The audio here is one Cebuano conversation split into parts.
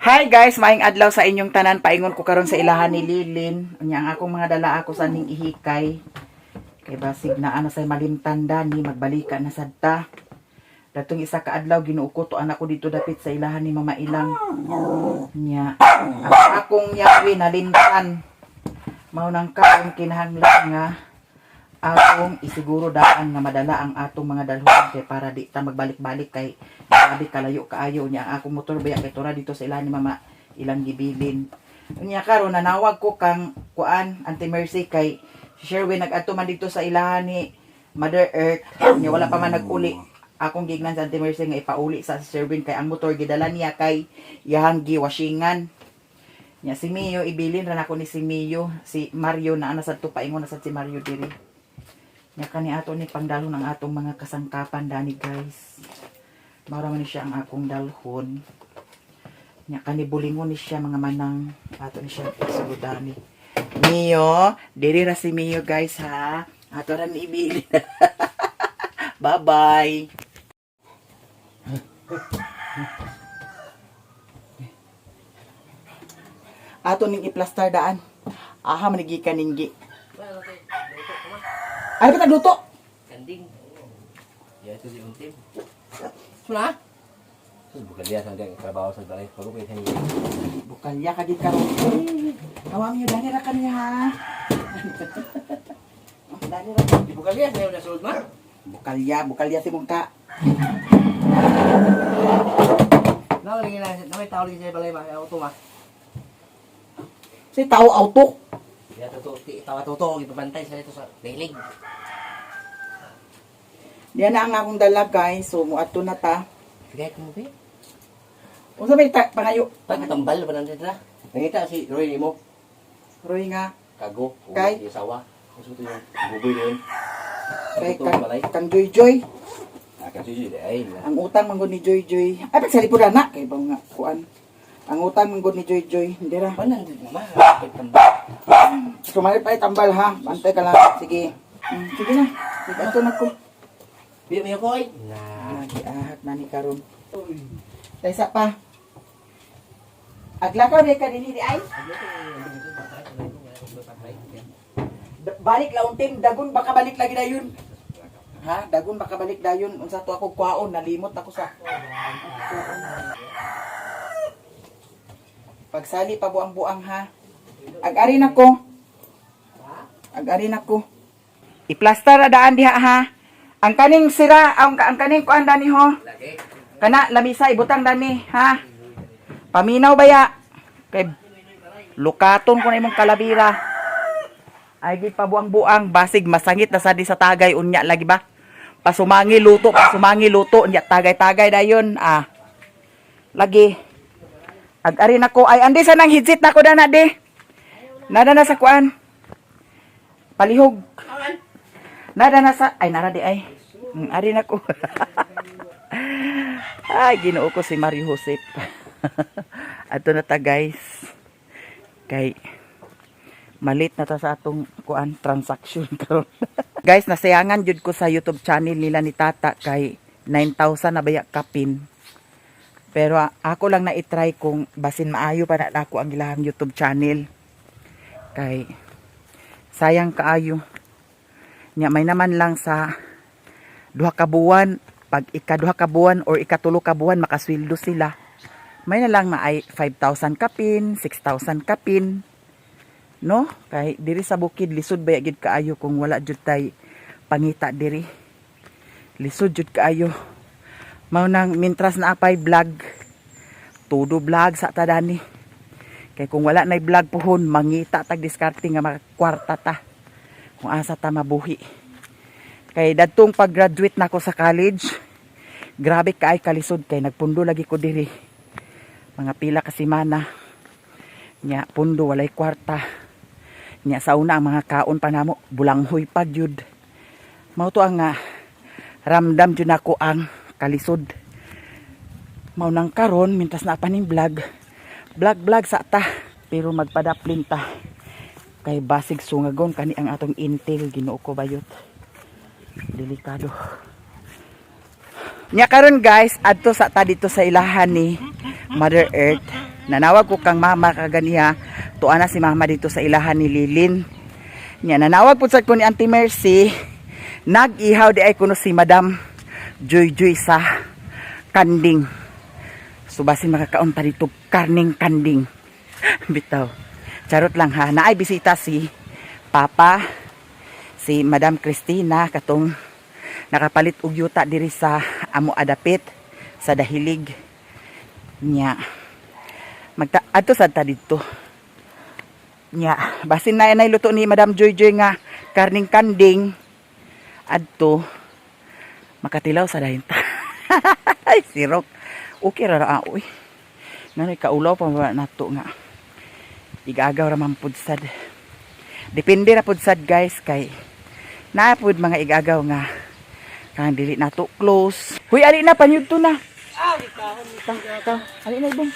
Hi guys, maayong adlaw sa inyong tanan. Paingon ko karon sa ilahan ni Lilin. Unya ang akong mga dala ako sa ning ihikay. Kay basig na ano say malimtan dani, magbalika na sadta. Datong isa ka adlaw, Ginoo ko, tuan ako dito dapit sa ilahan ni Mama Ilang. Nya ang akong yawi nalimtan. Mao nang kaon kinahanglan nga atong isiguro daan nga madala ang atong mga dalhon kay para di ta magbalik-balik kay grabe kalayo kaayo. Nya ang akong motor baya kay tura dito sa ilahan ni Mama Ilang gibilin. Unya karon nanawag ko kang kuan, Auntie Mercy, kay si Sherwin nag-adto man dito sa ilahan ni Mother Earth. Nya wala pa man nag-uli. Akong gignan sa Auntie Mercy nga ipauli sa si Sherwin kay ang motor gidala niya kay iyahang giwashingan. Nya si Mio, ibilin ra nako ni si Mio, si Mario na ana sad to, paingon na sad si Mario diri. Nya kani ato ni pangdalhon ang atong mga kasangkapan dani, guys. Mao ra man ni siya ang akong dalhon. Nya kani bulingon ni siya, mga manang, ato ni siya isugod dani. Mio, diri ra si Mio, guys, ha. Ato ra ni ibilin. Bye-bye. Ato ning iplastar daan. Aha manigi kaninggi. Ay, ba tagluto? Kanding. Ya, ito si Untim. Sula? Sus, bukan dia sampai trabaho sa balay. Bago pa yung Bukalya ka gid karon. Awa miyo dani ra kaniya ha. Dani ra. Bukan dia, saya udah sulut mah. Bukalya, bukalya si mong ka. Nah, lagi na, namay tao lagi sa balay mah, auto mah. Si tao auto. Ya, totoo, tawa totoo, ipabantay sa ito sa railing. Diyan na ang akong dala, guys. So muadto na ta. Sige, kumubi. Unsa may ta pangayo? Pagkatambal ba nandito na? Nangita si Roy nimo. Roy nga Kago. Kay? Yung sawa. Gusto to yung buboy na yun. Kay Ito, kang, balay. Kang Joy Joy. Ah, kasi yun, ay. Na. Ang utang manggod ni Joy Joy. Ay, pagsalipod na kay ba nga kuan. Ang utang manggod ni Joy Joy, hindi ra. Pa nandito mama, pagtambal. Sumali pa tambal ha. Bantay ka lang. Sige. Sige na. Sige, ato na ko. Biya mo ko ay. Na. Nagiahak na ni karon. Taysa pa. Aglakaw di ka dinhi di ay. Balik laon team, dagon baka balik lagi dayon. Ha, dagon baka balik dayon. Unsa to ako kwaon, nalimot ako sa. Pagsali pa buang-buang ha. Ag-ari na ko. Ag-ari na ko. Iplastar na daan diha ha. Ang kaning sira, ang kaning kuan dani ho. Lagi. Kana lamisa ibutang dani ha. Paminaw baya. Kay lukaton ko na imong kalabira. Ay gid pabuang-buang basig masangit na sadi sa tagay unya lagi ba. Pasumangi luto, pasumangi luto unya tagay-tagay dayon ah. Lagi. Ag-ari nako ay andi sa nang headset nako dana di. Nada na sa kuan. Palihog. Nada na sa ay nara di ay. Ari nako. Ay, Ginoo ko si Mario Josep. Ato na ta, guys. Kay malit na ta sa atong kuan transaction karon. Guys, nasayangan jud ko sa YouTube channel nila ni Tata kay 9,000 na baya kapin. Pero ako lang na i-try kung basin maayo pa na nako ang ilahang YouTube channel. Kay sayang kaayo. Nya may naman lang sa 2 ka buwan, pag ikaduha ka buwan or ikatulo ka buwan makasweldo sila. May na lang na ay 5,000 kapin, 6,000 kapin. No? Kay diri sa bukid lisod ba gid kaayo kung wala jud tay pangita diri. Lisod jud kaayo. Mao nang mintras na apay vlog, todo vlog sa tadani. Kay kung wala nay vlog puhon, mangita tag diskarte nga makakwarta ta. Kung asa ta mabuhi. Kay dadtong pag-graduate na ako sa college, grabe kaay kalisod kay nagpundo lagi ko diri. Mga pila ka semana. Nya pundo walay kwarta. Nya sa una ang mga kaon pa namo bulanghoy pa gyud. Mao to ang ramdam jud nako ang kalisod. Mao nang karon mintas na pa ning vlog. Vlog vlog sa ta pero magpadaplin ta. Kay basig sungagon kani ang atong intel, Ginoo ko bayot. Delikado. Nya karon guys, adto sa ta dito sa ilahan ni Mother Earth. Nanawag ko kang mama kaganiha. Tuwa na si mama dito sa ilahan ni Lilin. Nya nanawag pud sad ko ni Auntie Mercy. Nag-ihaw di ay kuno si Madam Joy Joy sa kanding. So basin makakaon ta dito karning kanding. Bitaw. Charot lang ha. Naay bisita si Papa, si Madam Christina katong nakapalit og yuta diri sa amo adapit sa dahilig niya. Magta adto sad ta didto. Nya, basin na nay luto ni Madam Joy Joy nga karning kanding adto makatilaw sa dahin ta. Ay, sirok. Okay ra ra uy. Nganoy kaulaw pa ba nato nga. Igagaw ra man pud sad. Depende ra pud sad guys kay naa pud mga igagaw nga kang dili nato close. Huy, ali na panyudto na. Ta, ta, ali na ibong.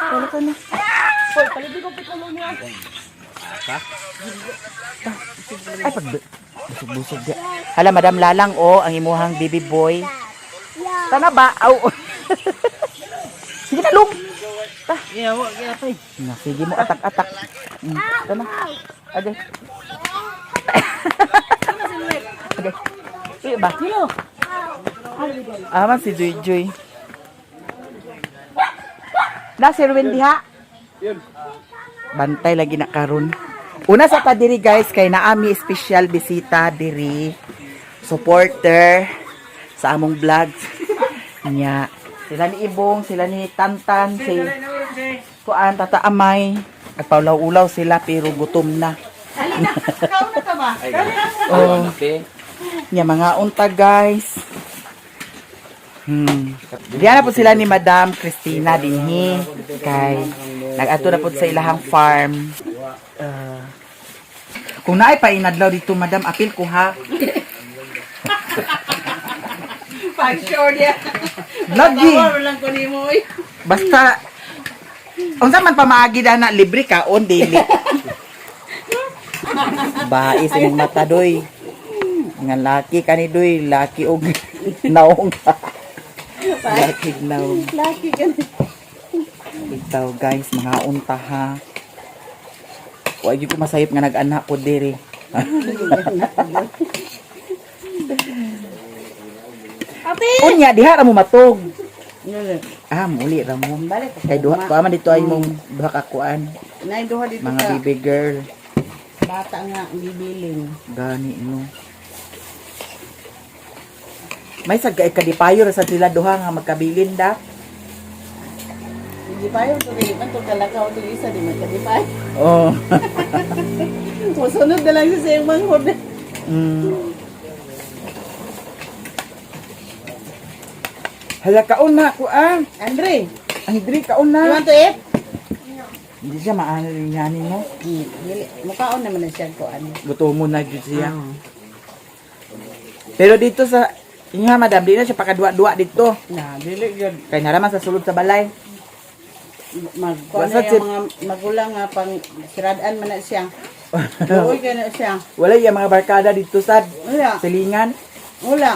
Talo ka na. Ay, pag busog-busog di. Hala, Madam Lalang, oh, ang imuhang baby boy. Tana ba? Aw. Sige na, lung. Ta. Na, sige mo, atak-atak. Tana. Agay. Agay. Uy, ba? Aman si Joy Joy. Na, si Ruben diha. Bantay lagi na karon. Una sa ta diri guys kay naami special bisita diri supporter sa among vlog. Nya sila ni Ibong, sila ni Tantan, si Kuan Tata Amay. Nagpaulaw-ulaw sila pero gutom na. Oh. Nya mga unta guys. Diyan na po sila ni Madam Christina dinhi kay nag-ato na po sa ilahang farm. Kung naay pa inadlaw dito Madam, apil ko ha. Pag sure niya. Lagi. Tawar lang ko nimo oy. Basta unsa man pamaagi na libre ka on dili. Bae sa imong mata doy. Nga laki kani doy, laki og naong. Laki og naong. Laki ka ni. Bitaw guys, mga unta ha. Wa gyud ko masayop nga nag-anak ko diri. Ate. Unya diha ra mo matog. Ah, muli ra mo. Balik ako. Kay duha ko man dito ay mong duha ka kuan, Nay duha dito mga sa baby girl. bata nga gibiling. Gani no. May sad kay kadipayo ra sad sila duha nga magkabilin da. Di pa to dili man to kalakaw to isa di man kadipay. Oh. Musunod na lang siya sa iyong manghod. Hala kaon na kuan. Andre, Andre kaon you na. want to eat? Hindi siya maano rin yanin mo. Dili, mukaon naman na siya ko ano. Gutom na jud siya. Pero dito sa inyo madam, di na siya pakadua-dua dito. Na, dili gyud Kay naraman sa sulod sa balay. mag kuan Basta na yung mga magulang nga pang siradan man na siya. Luoy ka na siya. Wala yung mga barkada dito sad. Wala. Silingan. Wala.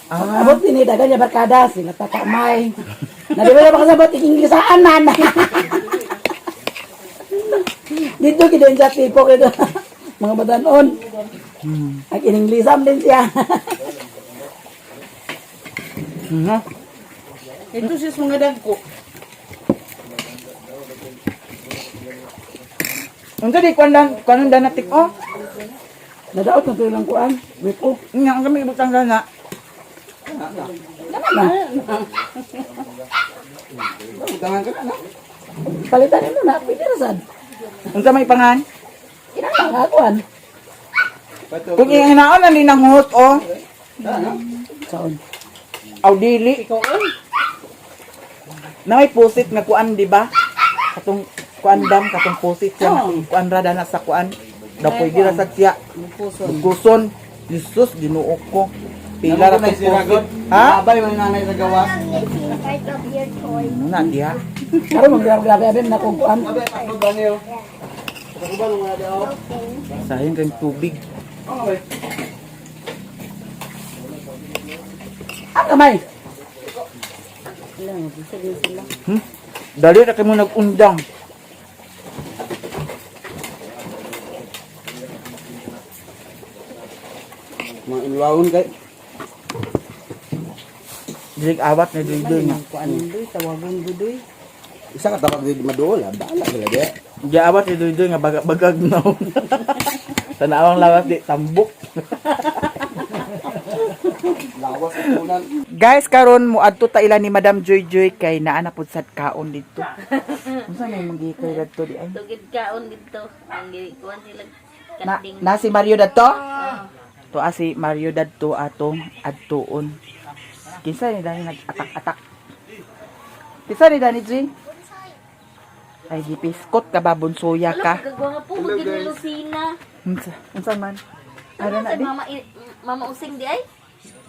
Ah, Abot din eh, dagan niya barkada, sila tatamay. Nadiba na makasabot, Inglisaan man. Dito kidin sa tipo kito. Mga batanon. Ang ininglisan din siya. Ito siya sa mga dagko. Unsa di kuan dan kuan dan natik oh. Nadaot na tuloy lang kuan. Wait oh. Nga ang kami ibutang sana. Na. Palitan nimo na, pwede na sad. Unsa may pangan? Kinahanglan nga kuan. Kung ihinaon na ni nang host oh. Saon. Aw dili. Ikaw oy. Na may pusit nga kuan di ba? Katong kuan dam katong pusit siya Oh. kuan ra na sa kuan. Daw pwede ra sad siya. Mupuson. Guson. Jesus, Ginoo ko. Pila ra tong pusit. Ha? Abay man nanay sa gawas. Part of your toy. Ano na diha? Karon mag grabe grabe na kung kuan. Abay pakod ba niyo? Pakod ba nung daw? Sayang kang tubig. Oh, Ang kamay. Wala, mabusog na sila. Dali ra kay mo nag-undang. Mga ilawon kay. Dilig awat na duy nga. Kuan doy, tawagon dudoy. Isa ka tawag di maduol, ah. Bahala gila di. Giawat ni Duy nga bagag no. Tanawang lawas di tambok. Lawas ikunan. Guys, karon mo adto ta ila ni Madam Joy Joy kay naa na pud sad kaon didto. Unsa may mong gikay dadto di ay? Tugid kaon dito. Ang gikuan sila Na, kanding. na si Mario dadto? To a si Mario dadto atong adtuon. Kinsa ni Dani nag-atak-atak? Kinsa ni Dani G? Ay gipiskot ka ba bunsoya ka? Gagawa po magid ni Lucina. Unsa unsa man? Ano Ara na sa di. mama mama using di ay?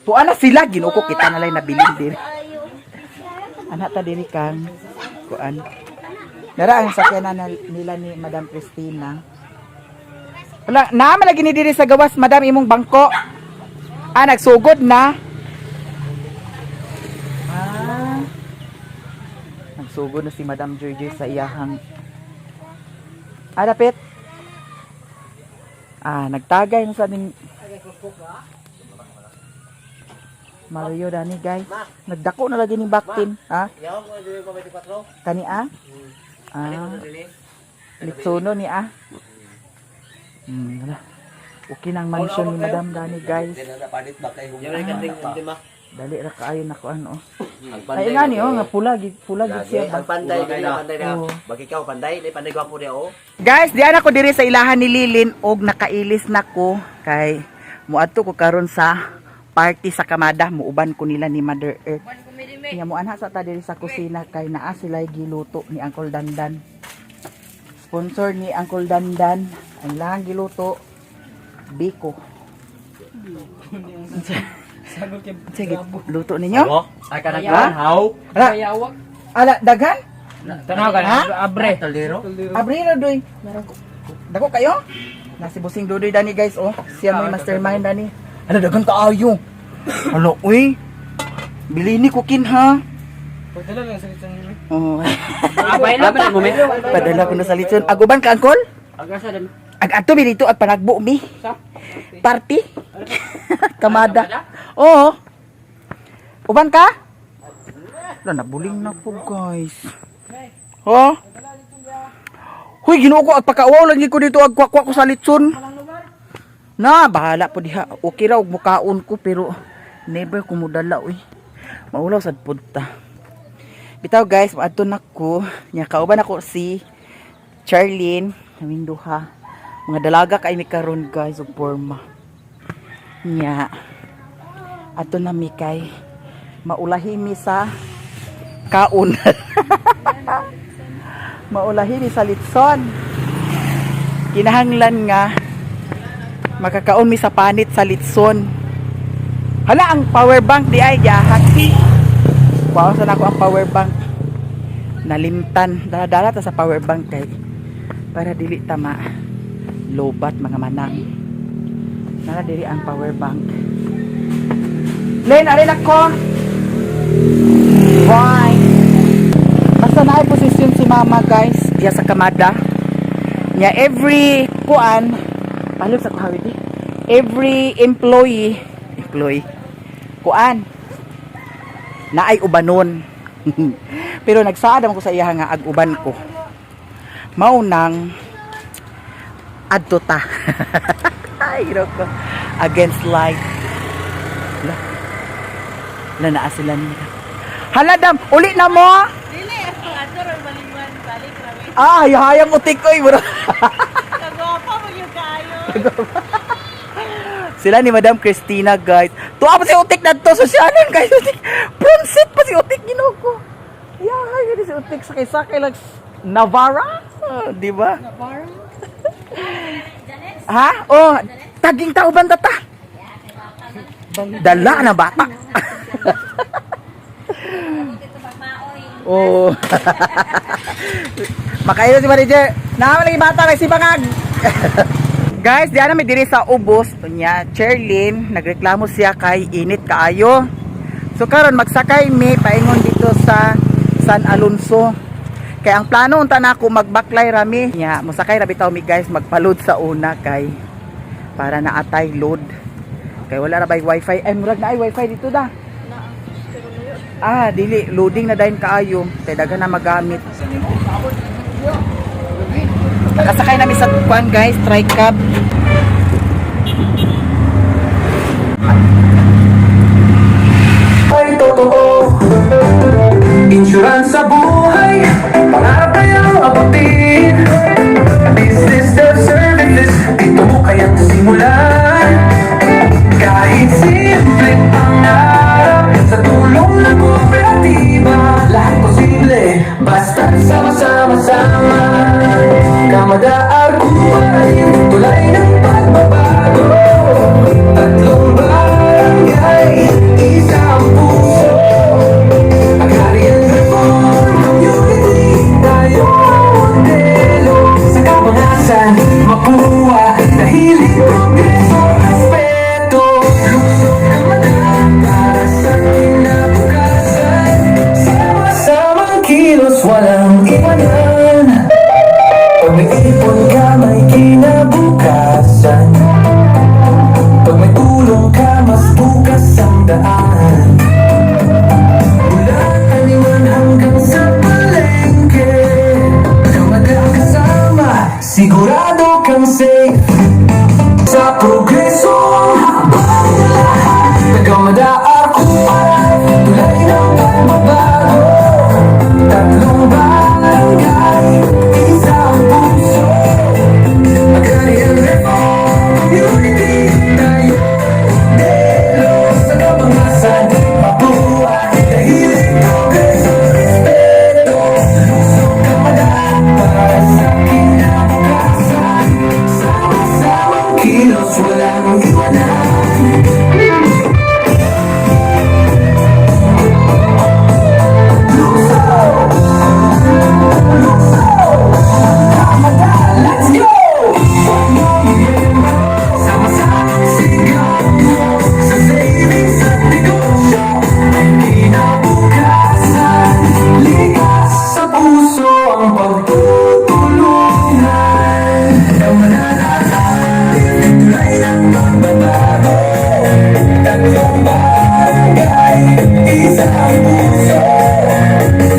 Tuwa na sila Ginoo ko kita na lang nabilin diri. Ayo. Anak ta diri kang kuan. Dara ang sakyanan nila ni Madam Christina. Wala, naa man lagi ni diri sa gawas, Madam, imong bangko. Ah, nagsugod na. Ah. Nagsugod na si Madam Joy sa iyahang. Ah, dapit. Ah, nagtagay na sa ning Mario dani guys. Nagdako na lagi ning baktin, ha? Yaw ko dili ko 24. Kani ah? Ah. Litsono ni ah. Wala. Okay nang mansion ni Madam Dani guys. Palit ba kay Yaw kanding unti ma. Dali ra kaayo na ko ano. Ang Ay nga ni oh nga pula gid pula gid siya Ang ba. panday dili na panday na. Oo. Bag ikaw panday, dili panday gwapo niya oh. Guys, diyan ako diri sa ilahan ni Lilin og nakailis na ko kay muadto ko karon sa party sa Kamada, muuban ko nila ni Mother Earth. Nya muanha sa ta diri sa kusina kay naa sila giluto ni Uncle Dandan. Sponsor ni Uncle Dandan ang lang giluto biko. Sige, luto ninyo? Ay kanang Ha? haw. Ala, ala daghan? Tanaw ka Ha? abre. Talero. Abril doy. Dako kayo? Nasi busing dudoy dani guys oh. Siya may mastermind dani. Ano dagan kaayo. Alo uy. Bilini ko kin ha. Padala lang sa litson nila. Oh. Abay na ta. Padala ko na sa litson. Aguban ka angkol? Agasa dem. Ag ato mi dito ag panagbo mi. Party. Kamada. Oo. Uban ka? Wala, nabuling na ko guys. Oh. Huy, Ginoo ko ag pakauwaw lagi ko dito ag kwakwa ko sa litson. Na, bahala po diha. Okay ra og mukaon ko pero never ko mudala uy. Maulaw sad pud ta. Bitaw guys, maadto na ko. Nya kauban ako si Charlene, kaming duha. Mga dalaga kay mi karon guys og porma. Nya. Ato na mi kay maulahi mi sa kaon. Maulahi mi sa litson. Kinahanglan nga makakaon mi sa panit sa litson. Hala ang power bank di ay gahak. Wow, sa nako ang power bank. Nalimtan, dala-dala ta sa power bank kay para dili tama lobat mga manang. Nara diri ang power bank. Len, alin ako. Bye. Basta na ay posisyon si mama guys diya sa kamada. Nya every kuan palog sa kuhawid eh. Every employee, employee kuan na ay ubanon. Pero nagsaad man ko sa iya nga ag uban ko. Mao nang adto ta. Ay, ginoo ko. Against light. La. La naa sila nila. Hala dam, uli na mo. Dili, ato ra balingan, balik ra mi. Ah, hayang utik oy, bro. Kagwapa mo yung kaayo. Sila ni Madam Christina, guys. Tuwa pa si Utik na to. Sosyalan, guys. Utik. Promsit pa si Utik, ginoo ko. Yeah, yun si Utik. Sakay-sakay lang. Navarra? Ah, di ba? Navarra? Ha? Oh, taging tao banda ta. Dala na bata. Oh. Makaino si manager. Naman lagi bata kay si Bangag. Guys, diyan na may diri sa ubos unya Cherlyn nagreklamo siya kay init kaayo. So karon magsakay mi paingon dito sa San Alonso. Kay ang plano unta nako magbaklay rami. Nya, mosakay ra bitaw mi, guys, magpa-load sa una kay para na atay load. Kay wala ra bay wifi. Ay, murag na ay wifi dito da. Ah, dili loading na dayon kaayo kay daghan na magamit. Nakasakay nami sa kuan, guys, tricab. Ay totoo. Insurance sa buhay, pangarap kayang abutin. Business dev services, dito mo kayang simulan. Kahit simple pangarap, sa tulong ng kooperatiba, lahat posible, basta sama-sama-sama. Kamadaar kumain, tulay ng pagbabago. Tatlong barangay, isang puso. Agrarian Reform Community, tayo ang modelo. Sa kapangasan, makuha, dahil progreso, respeto. Lukso Kamada, para sa kinabukasan. Sama-samang kilos, walang iwanan. Pag may ipon ka, may kinabukasan. Pag may tulong ka, mas bukas ang daan. Mula taniman hanggang sa palengke, Kamada ang kasama, sigurado kang safe. Sa progreso, habang lahat. Tagamada ako, tulay ng pagbabago. Tatlong barangay, isang puso. Agrarian Reform Community, tayo modelo. Sa kapangasan, mabuhay, dahil progreso, respeto. Lukso Kamada, para sa kinabukasan. Sama-samang kilos, walang iwanan. Lukso! Lukso! Kamada, let's go! Sama-samang sigaw sa savings at negosyo, kinabukasan, likas sa puso ang pagtutulungan. Kamananatili, tulay ng pagbabago. Tatlong barangay, isang puso.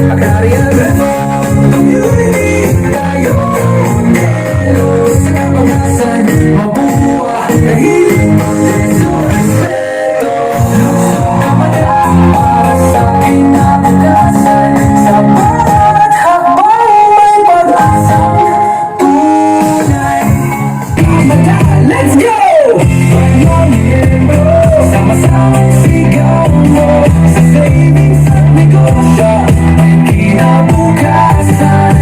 Agrarian Reform Community, tayo ang modelo. Sa kapangasan, mabuhay, dahil progreso, respeto. Lukso Kamada, para sa kinabukasan. Sa bawat hakbang may pag-asang tunay. Kamada, let's go! Sama-samang sigaw mo sa savings at negosyo, may kinabukasan,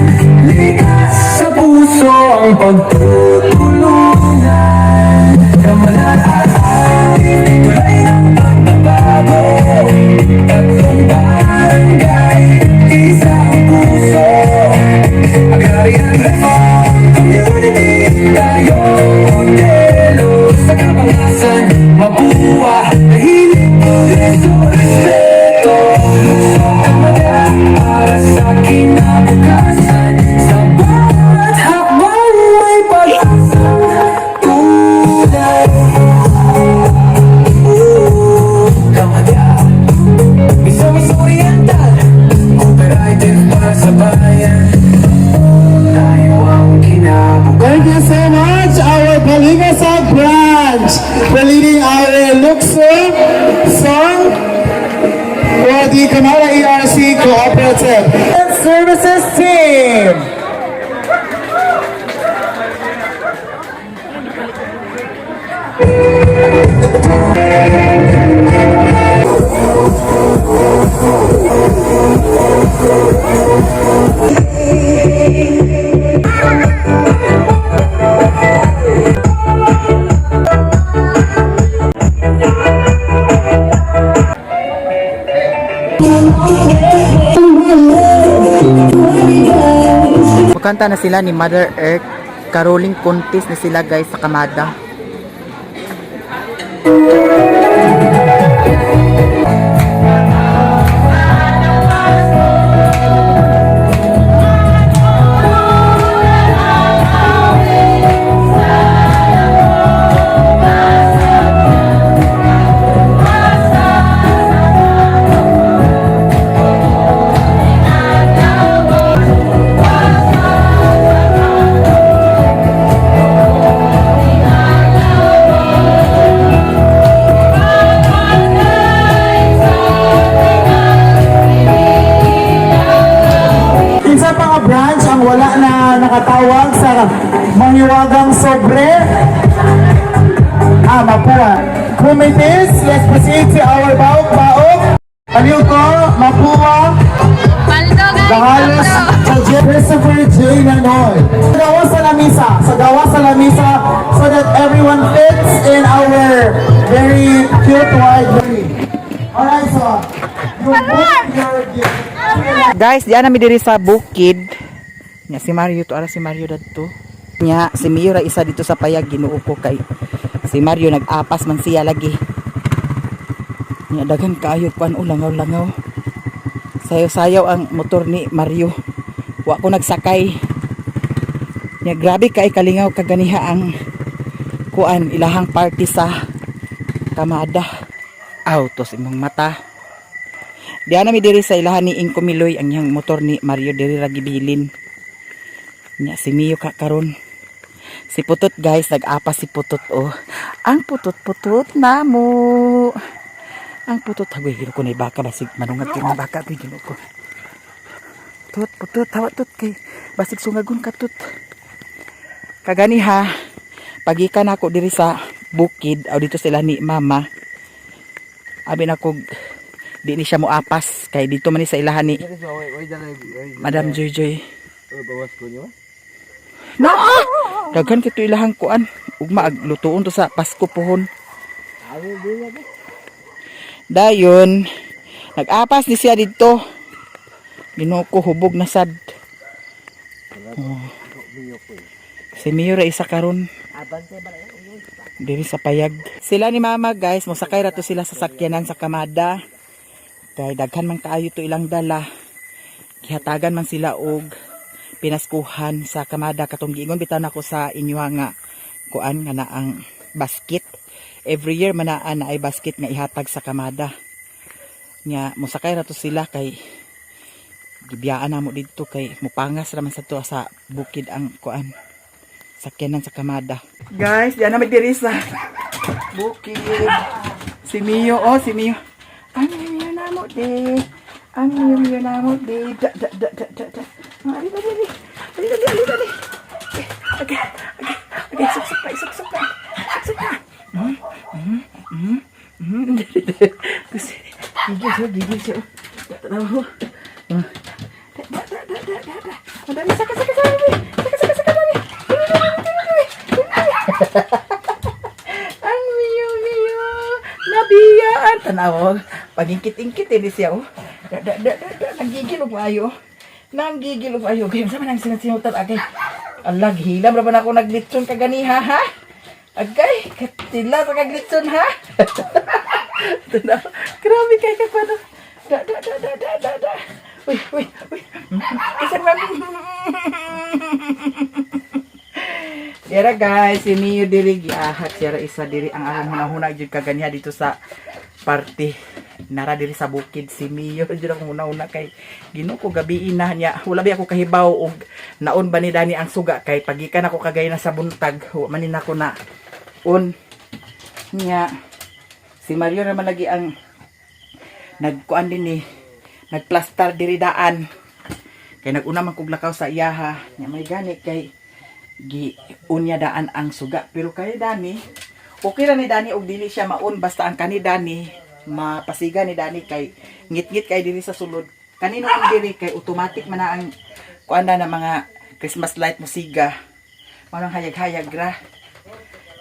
likas sa puso ang pagtutulungan. Kamalan at atin, tulay ng pagbabago. Tatlong barangay, isang puso. Agrarian Reform Community, tayo ang modelo. Sa kapangasan, mabuha, dahil progreso, respeto. Lukso Kamada, para sa kinabukasan. Sa bawat hakbang may pag-asang tunay. Ooh, Kamada, Misamis Oriental, cooperative para sa bayan. Tayo ang kinabukasan. Thank you so much, our Balingasag branch, for leading our Lukso song for the Kamada ERC Cooperative and Services Team. Mukanta na sila ni Mother Earth. Caroling contest na sila, guys, sa Kamada. na nakatawag sa mahiwagang sobre. Ah, Mapua. Committees, let's proceed to our baok-baok. Aliuko, Mapua, Paldo guys. Dahales, Christopher J. Nanoy. Sa gawas sa lamisa, sa gawas sa lamisa, so that everyone fits in our very cute wide room. Alright, so, you book your gift. Guys, diyan nami diri sa bukid. Nya si Mario to, ara si Mario dadto. Nya si Mio ra isa dito sa payag, Ginoo ko, kay si Mario nag-apas man siya lagi. Nya daghan kaayo kuan o langaw-langaw. Sayaw-sayaw ang motor ni Mario. Wa ko nagsakay. Nya grabe kay kalingaw kaganiha ang kuan ilahang party sa Kamada. Autos imong mata. Diyan nami diri sa ilahan ni Ingko Miloy, ang iyang motor ni Mario diri ra gibilin. Nya si Mio ka karon. Si Putot, guys, nag-apa si Putot oh. Ang putot-putot namo. Ang putot, agoy, Ginoo ko, na baka basig manungad kay mga baka, agoy, Ginoo ko. Tut putot, hawa tut, kay basig sungagon ka, tut. Kagani ha, pagikan ako diri sa bukid aw dito sila ni Mama. Abi na ko di ni siya moapas kay dito man ni sa ilahan ni Madam Joy Joy. Na! Daghan kito ilahang kuan. Ugma ag lutuon to sa Pasko pohon. Dayon, nag-apas ni siya didto. Ginoo ko, hubog na sad. Oh. Si Mio ra isa karon. Diri sa payag. Sila ni Mama, guys, mosakay ra to sila sa sakyanan sa Kamada. Kay daghan man kaayo to ilang dala. Gihatagan man sila og pinaskuhan sa Kamada katong giingon bitaw nako sa inyo nga kuan nga na ang basket. Every year man naa na ay basket nga ihatag sa Kamada. Nya mosakay ra to sila kay gibiyaan namo didto kay mupangas ra man sa to sa bukid ang kuan sakyanan sa Kamada. Guys, diyan na may diri sa bukid. Si Mio, oh, si Mio. Ang Mio namo di. Ang Mio Mio namo di. Da da da da da da. Ah, ali dali ali. Ali dali ali dali. Okay. Suksok pa, suksok pa. Suksok pa. Kasi, gigil siya, gigil siya. Da, da, da, da. Da, da, da, da, da, da. Madali, saka, saka, saka, dali. Saka, saka, saka, dali. Dali, dali, dali, dali, dali. Ang Mio Mio. Nabiyaan. Tanaw, pagingkit-ingkit eh, di siya, oh. Da, da, da, da, da. Nanggigil og maayo. Nanggigil og maayo. Kaya sa man ang sinasinutan, agay. Alag, hilam ra ba na ako naglitson kaganiha, ha? Agay, katila sa kaglitson, ha? Tanaw, grabe kay kakwano. Da, da, da, da, da, da, da. Uy, uy, uy. Isa man. Yara guys, si Mio diri giahat siya ra isa diri ang akong hunahuna jud kaganiha dito sa party. Nara diri sa bukid si Mio jud akong hunahuna kay Ginoo ko, gabi na niya. Wala ba ako kahibaw og naon ba ni dani ang suga kay pagikan ako kagay na sa buntag, wa man ni nako na on niya. Si Mario naman lagi ang nagkuan din ni nagplastar diri daan kay naguna man kog lakaw sa iyaha nya, may gani kay gi unya daan ang suga, pero kay Dani okay ra ni Dani og dili siya maun, basta ang kani Dani mapasiga ni Dani kay ngit-ngit kay diri sa sulod kanino ang diri kay automatic man na ang kuan na ng mga Christmas light mo siga, manang hayag-hayag ra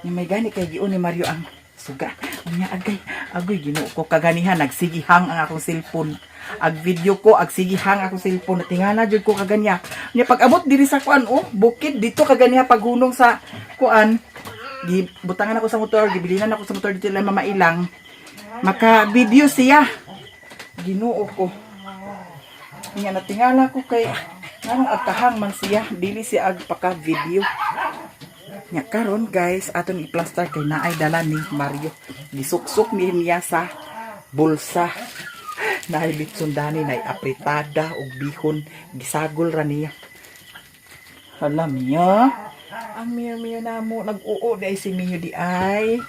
ni. May gani kay giun ni Mario ang suga. Unya agay, agoy, Ginoo ko, kaganihan nagsigihang ang akong cellphone. Ag video ko agsigihang akong cellphone, natingala jud ko kaganiya. Nya pag abot diri sa kuan oh, bukid dito kaganiha paghunong sa kuan, gibutangan ako sa motor, gibilinan ako sa motor dito lang mamailang. Maka video siya. Ginoo ko. Nya natingala ko kay nganong agkahang man siya, dili siya agpaka video. Nya karon guys, aton i-plaster kay naay dala ni Mario. Gisuksok ni niya sa bulsa. Naay litson dani, naay apritada ug bihon, gisagol ra niya. Hala Mio. Ang Mio Mio namo nag-uo di ay si Mio di ay.